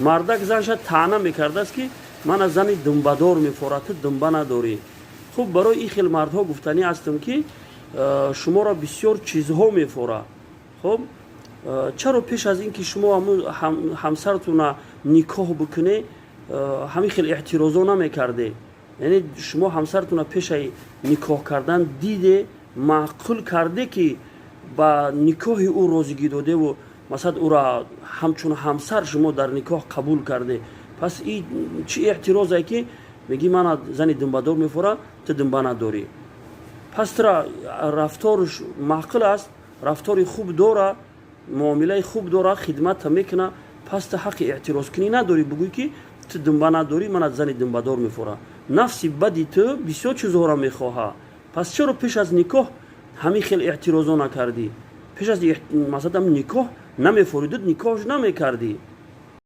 Мардак занша таъна мекардааст, ки мана зани думбадор мефорад, ту думба надорӣ. Хуб, барои ин хел мардҳо гуфтанӣ ҳастам, ки шуморо бисёр чизҳо мефора. Хуб, чаро пеш аз ин ки шумо ҳамсаратона никоҳ бикунед, ҳамин хел эътирозо намекарде? Яъне шумо ҳамсаратона пешаи никоҳ кардан диде, маъқул карде, ки ба никоҳи ӯ розигӣ додеву, масалан, ӯра ҳамчун ҳамсар шумо дар никоҳ қабул карде. Пас и чӣ эътирозае, ки мегӣ мана зани думбадор мефора, ту думба надорӣ? Пас тура рафторш маъқул аст, рафтори хуб дора, муомилаи хуб дора, хидмата мекуна. Пас ту ҳаққи эътирозкунӣ надорӣ, бугӯй, ки ту думба надорӣ, мана зани думбадор мефора. Нафси бади ту бисёр чизҳоро мехоҳа. Пас чаро пеш аз никоҳ ҳамин хел эътирозо накардӣ? Пеш аз, масалан, никоҳ намефоридуд, никоҳш намекардӣ.